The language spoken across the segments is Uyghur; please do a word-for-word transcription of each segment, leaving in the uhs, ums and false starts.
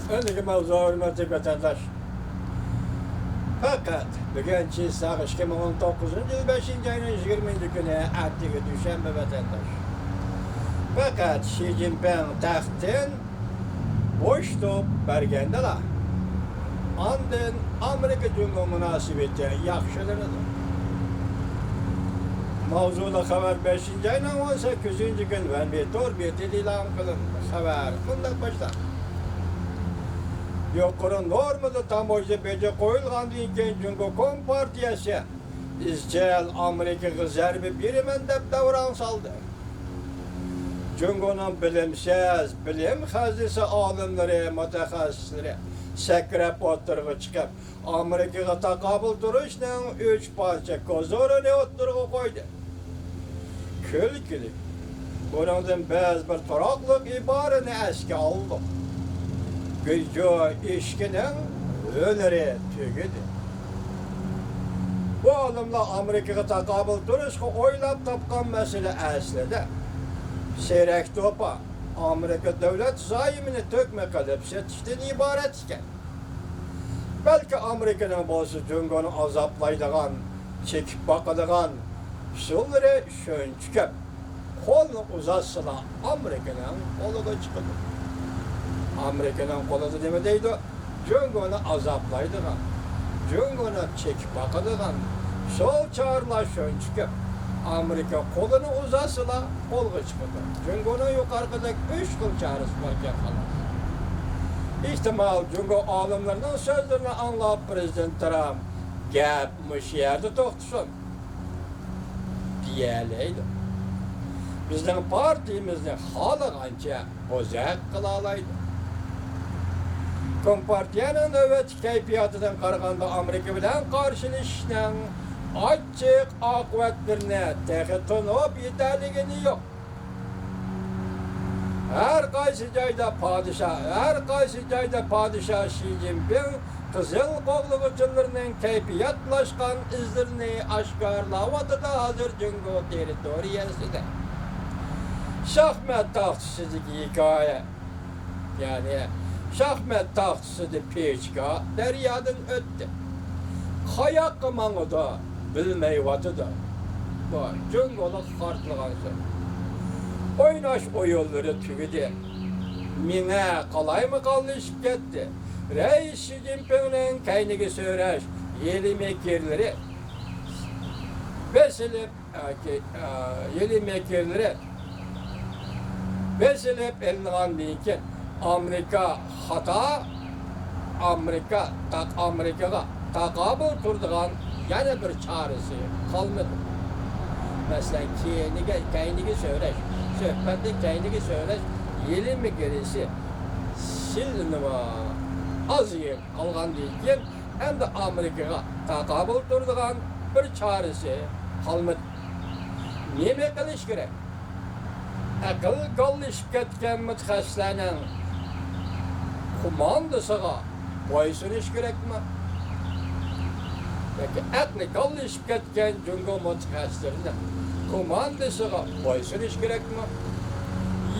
ئەمدىكى ماۋزۇ، ھۆرمەتلىك ۋەتەنداش. پەقەت بۈگۈن چېيىساغ ئىككى مىڭ ئون توققۇزىنچى يىل بەشىنچى ئاينىڭ يىگىرمىنچى كۈنى، ئەتىگە دۈشەنبە ۋەتەنداش. پەقەت شى جىنپىڭ تەختتىن بوشىتىپ بەرگەندىلا، ئاندىن ئامېرىكا جۇڭگو مۇناسىۋىتى ياخشىلىنىدۇ. ماۋزۇلۇق خەۋەر بەشىنچى ئاينىڭ ئون سەككىزىنچى كۈنى ۋەنبى تور بېتىدە ئېلان قىلىندى. خەۋەر مۇنداق باشلانغان. يۇقىرى نورمىدا تاموژنا بېجى قويۇلغاندىن كېيىن، جۇڭگو كومپارتىيەسى ئىزچىل ئامېرىكىغا زەربە بېرىمەن دەپ دەۋراڭ سالدى. جۇڭگونىڭ بىلىمسىز، بىلىم خەزنىسى ئالىملىرى، مۇتەخەسسىسلىرى سەكرەپ ئوتتۇرىغا چىقىپ، ئامېرىكىغا تاقابىل تۇرۇشنىڭ ئۈچ پارچە كوزىرىنى ئوتتۇرىغا قويدى. كۈلكىلىك. بۇنىڭدىن بىز بىر تۇراقلىق ئىبارىنى ئەسكە ئالدۇق. گۇيجۇ ئىشىكىنىڭ ھۈنىرى تۈگىدى. بۇ ئالىملار ئامېرىكىغا تاقابىل تۇرۇشقا ئويلاپ تاپقان مەسىلە ئەسلىدە سېرەك توپا، ئامېرىكا دۆلەت زايومىنى تۆكمە قىلىپ سېتىشتىن ئىبارەت ئىكەن. بەلكى ئامېرىكىنىڭ بولسا جۇڭگونى ئازابلايدىغان، چېكىپ باقىدىغان ئۇسۇللىرى شۇنچە كۆپ. قولنى ئۇزاتسىلا، ئامېرىكىنىڭ قولىغا چىقىدۇ. ئامېرىكىنىڭ قولىدا نېمە دەيدۇ؟ جۇڭگونى ئازابلايدىغان، جۇڭگونى چېكىپ باقىدىغان ئۇسۇل چارىلار شۇنچە كۆپ. ئامېرىكا قولىنى ئۇزاتسىلا، قولغا چىقىدۇ. جۇڭگونىڭ يۇقىرىقىدەك ئۈچ خىل چارىسى باركەن، خالاس. ئېھتىمال، جۇڭگو ئالىملىرىنىڭ سۆزلىرىنى ئاڭلاپ، پىرېزىدېنت ترامپ، گەپ مۇشۇ يەردە توختىسۇن، دېيەلەيدۇ. بىزنىڭ پارتىيىمىزنى خالىغانچە بوزەك قىلالايدۇ. كومپارتىيەنىڭ نۆۋەتتىكى كەيپىياتىدىن قارىغاندا، ئامېرىكا بىلەن قارشىلىشىشنىڭ ئاچچىق ئاقىۋەتلىرىنى تېخى تونۇپ يېتەلىگىنى يوق. ھەر قايسى جايدا پادىشاھ، ھەر قايسى جايدا پادىشاھ شى جىنپىڭ قىزىل قوغلىغۇچىلىرىنىڭ كەيپىياتلاشقان ئىزلىرىنى ئاشكارىلاۋاتىدۇ ھازىر جۇڭگو تېررىتورىيەسىدە. شاھمات تاختىسىدىكى ھېكايە. يەنى شاھمات تاختىسىدا پېچكا دەريادىن ئۆتتى. قاياققا ماڭىدۇ، بىلمەيۋاتىدۇ. بۇ جۇڭگولۇق خارتلىغان سۆز. ئويناش ئويۇنلىرى تۈگىدى. مېڭە قالايمىقانلىشىپ كەتتى. رەئىس شى جىنپىڭنىڭ كەينىگە سۆرەش ھىيلە مىكىرلىرى بېسىلىپ، ياكى، ئە، ھىيلە مىكىرلىرى بېسىلىپ ئېلىنغاندىن كېيىن، ئامېرىكا خاتا، ئامېرىكا تاق-، ئامېرىكىغا تاقابىل تۇرىدىغان يەنە بىر چارىسى قالمىدى. مەسىلەن، كەينىگە، كەينىگە سۆرەش، سۆھبەتنى كەينىگە سۆرەش ھىيلە مىكىرىسى سىلىنىۋا-، ئازىيىپ قالغاندىن كېيىن، ئەمدى ئامېرىكىغا تاقابىل تۇرىدىغان بىر چارىسى قالمىدى. نېمە قىلىش كېرەك؟ ئەقىل گاللىشىپ كەتكەن مۇتەخەسسىسلەرنىڭ كوماندىسىغا بويسۇنۇش كېرەكمۇ؟ ياكى ئەقلى گاللىشىپ كەتكەن جۇڭگو مۇتەخەسسىسلىرىنىڭ كوماندىسىغا بويسۇنۇش كېرەكمۇ؟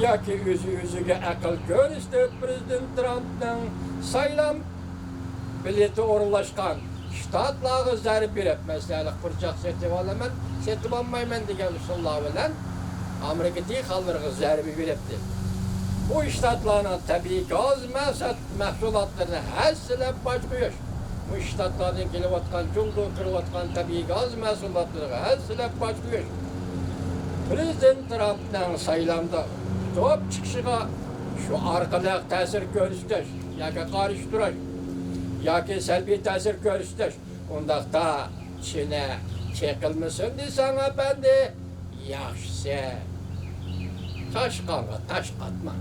ياكى ئۆزى ئۆزىگە ئەقىل كۆرسىتىپ، پىرېزىدېنت ترامپنىڭ سايلام بېلىتى ئورۇنلاشقان شتاتلارغا زەربە بېرىپ، مەسىلەن، پۇرچاق سېتىۋالىمەن، سېتىۋالمايمەن دېگەن ئۇسۇللار بىلەن ئامېرىكا دېھقانلىرىغا زەربە بېرىپتۇ. بۇ شتاتلارنىڭ تەبىئىي گاز مەھسۇلاتلىرىنى ھەسسىلەپ باج قويۇش، بۇ شتاتلاردىن كېلىۋاتقان، جۇڭگوغا كىرىۋاتقان تەبىئىي گاز مەھسۇلاتلىرىغا ھەسسىلەپ باج قويۇش، پىرېزىدېنت ترامپنىڭ سايلامدا ئۇتۇپ چىقىشىغا شۇ ئارقىلىق تەسىر كۆرسىتىش ياكى قارشى تۇرۇش ياكى سەلبىي تەسىر كۆرسىتىش. ئۇنداقتا چىنە چېقىلمىسۇن دېسەڭ، ئەپەندى، ياخشىسى، چاشقانغا تاش ئاتما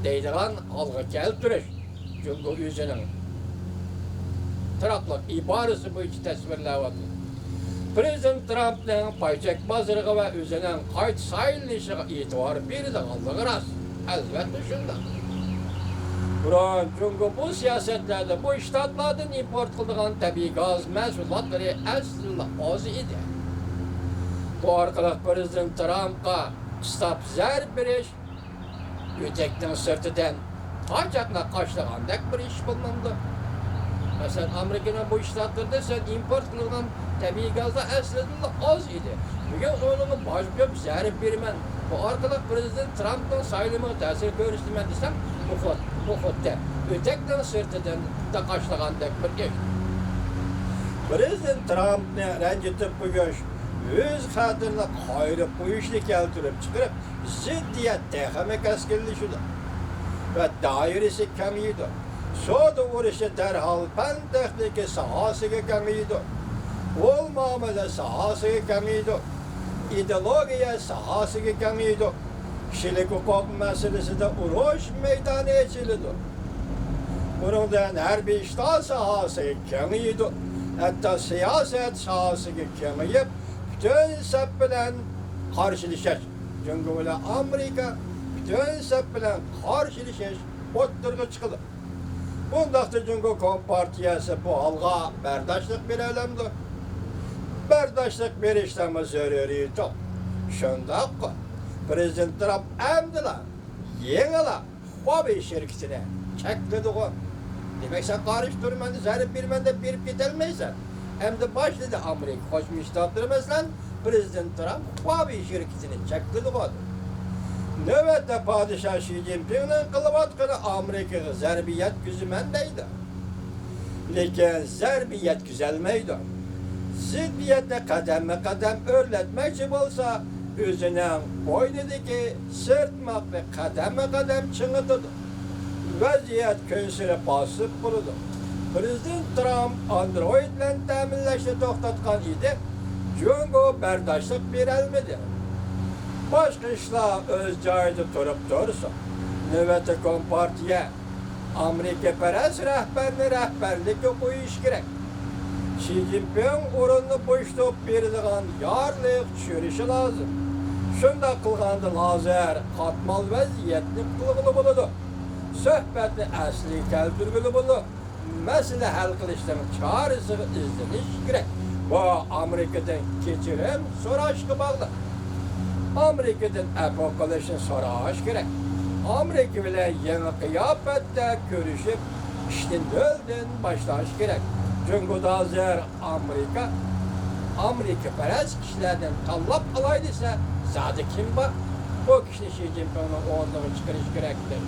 دەيدىغان ھالغا كەلتۈرۈش جۇڭگو ئۆزىنىڭ تۇراقلىق ئىبارىسى بويىچە تەسۋىرلەۋاتىدۇ. پىرېزىدېنت ترامپنىڭ پايچەك بازىرىغا ۋە ئۆزىنىڭ قايتا سايلىنىشىغا ئېتىبار بېرىدىغانلىقى راست. ئەلۋەتتە شۇنداق. بۇرۇن جۇڭگو بۇ سىياسەتلەردە بۇ شتاتلاردىن ئىمپورت قىلىدىغان تەبىئىي گاز مەھسۇلاتلىرى ئەسلىلا ئاز ئىدى. بۇ ئارقىلىق پىرېزىدېنت ترامپقا قىستاپ زەربە بېرىش، ئۆتەكنىڭ سىرتىدىن قاچاقنى قاچىلىغاندەك بىر ئىش بولمامدۇ؟ مەسىلەن، ئامېرىكىنىڭ بۇ شتاتلىرىدا سەن ئىمپورت قىلىدىغان تەبىئىي گازلار ئەسلىدىنلا ئاز ئىدى. بۈگۈن ئۇنىڭغا باج قويۇپ زەربە بېرىمەن، بۇ ئارقىلىق پىرېزىدېنت ترامپنىڭ سايلىمىغا تەسىر كۆرسىتىمەن دېسەم، بۇ خۇد-، بۇ خۇددى ئۆتەكنىڭ سىرتىدىن قاچىلىغاندەك بىر ئىش. پىرېزىدېنت ترامپنى رەنجىتىپ قويۇش، ئۆز خەتىرىنى قايرىپ قويۇشنى كەلتۈرۈپ چىقىرىپ، زىددىيەت تېخىمۇ كەسكىنلىشىدۇ ۋە دائىرىسى كېڭىيىدۇ. سودا ئۇرۇشى دەرھال پەن تېخنىكا ساھەسىگە كېڭىيىدۇ. پۇل مۇئامىلە ساھەسىگە كېڭىيىدۇ. ئىدېئولوگىيە ساھەسىگە كېڭىيىدۇ. كىشىلىك ھوقۇق مەسىلىسىدە ئۇرۇش مەيدانى ئېچىلىدۇ. بۇنىڭدىن ھەربىي ئىشلار ساھەسىگە كېڭىيىدۇ. ھەتتا سىياسەت ساھەسىگە كېڭىيىپ، پۈتۈن سەپ بىلەن قارشىلىشىش، جۇڭگو بىلەن ئامېرىكا پۈتۈن سەپ بىلەن قارشىلىشىش ئوتتۇرىغا چىقىدۇ. بۇنداقتا جۇڭگو كومپارتىيەسى بۇ ھالغا بەرداشلىق بېرەلەمدۇ؟ بەرداشلىق بېرىشنىڭمۇ زۆرۈرىيىتى يوق. شۇنداققۇ، پىرېزىدېنت ترامپ ئەمدىلا، يېڭىلا خۇاۋېي شىركىتىنى چەكلىدىغۇ. دېمەك، سەن قارشى تۇرىمەن، زەربە بېرىمەن دەپ بېرىپ كېتەلمەيسەن. ئەمدى باشلىدى ئامېرىكا قوشما شتاتلىرى، مەسىلەن، پىرېزىدېنت ترامپ خۇاۋېي شىركىتىنى چەكلىدىغۇ. نۆۋەتتە پادىشاھ شى جىنپىڭنىڭ قىلىۋاتقىنى ئامېرىكىغا زەربە يەتكۈزىمەن دەيدۇ. لېكىن زەربە يەتكۈزەلمەيدۇ. زىددىيەتنى قەدەممۇ قەدەم ئۆرلەتمەكچى بولسا، ئۆزىنىڭ بوينىدىكى سىرتماقنى قەدەممۇ قەدەم چىڭىتىدۇ. ۋەزىيەت كۈنسېرى پاسسىپ بولىدۇ. پىرېزىدېنت ترامپ ئاندرويىد بىلەن تەمىنلەشنى توختاتقان ئىدى، جۇڭگو بەرداشلىق بېرەلمىدى. باشقا ئىشلار ئۆز جايىدا تۇرۇپ تۇرسۇن، نۆۋەتتە كومپارتىيە ئامېرىكىپەرەس رەھبەرنى رەھبەرلىككە قويۇشى كېرەك. شى جىنپىڭ ئورۇننى بوشىتىپ بېرىدىغان يارلىق چۈشۈرۈشى لازىم. شۇنداق قىلغاندا ھازىر قاتمال ۋەزىيەتنى قۇتۇلغىلى بولىدۇ. سۆھبەتنى ئەسلىگە كەلتۈرگىلى بولىدۇ. مەسىلە ھەل قىلىشنىڭ چارىسىغا ئىزدىنىش كېرەك. بۇ ئامېرىكىدىن كەچۈرۈم سوراشقا باغلىق. ئامېرىكىدىن ئەپۇ قىلىشنى سوراش كېرەك. ئامېرىكا بىلەن يېڭى قىياپەتتە كۆرۈشۈپ، ئىشنى نۆلدىن باشلاش كېرەك. جۇڭگودا ھازىر ئامېرىكا، ئامېرىكىپەرەس كىشىلەردىن تاللاپ ئالاي دېسە، زادى كىم بار؟ بۇ كىشىنى شى جىنپىڭنىڭ ئورنىغا چىقىرىش كېرەكتى.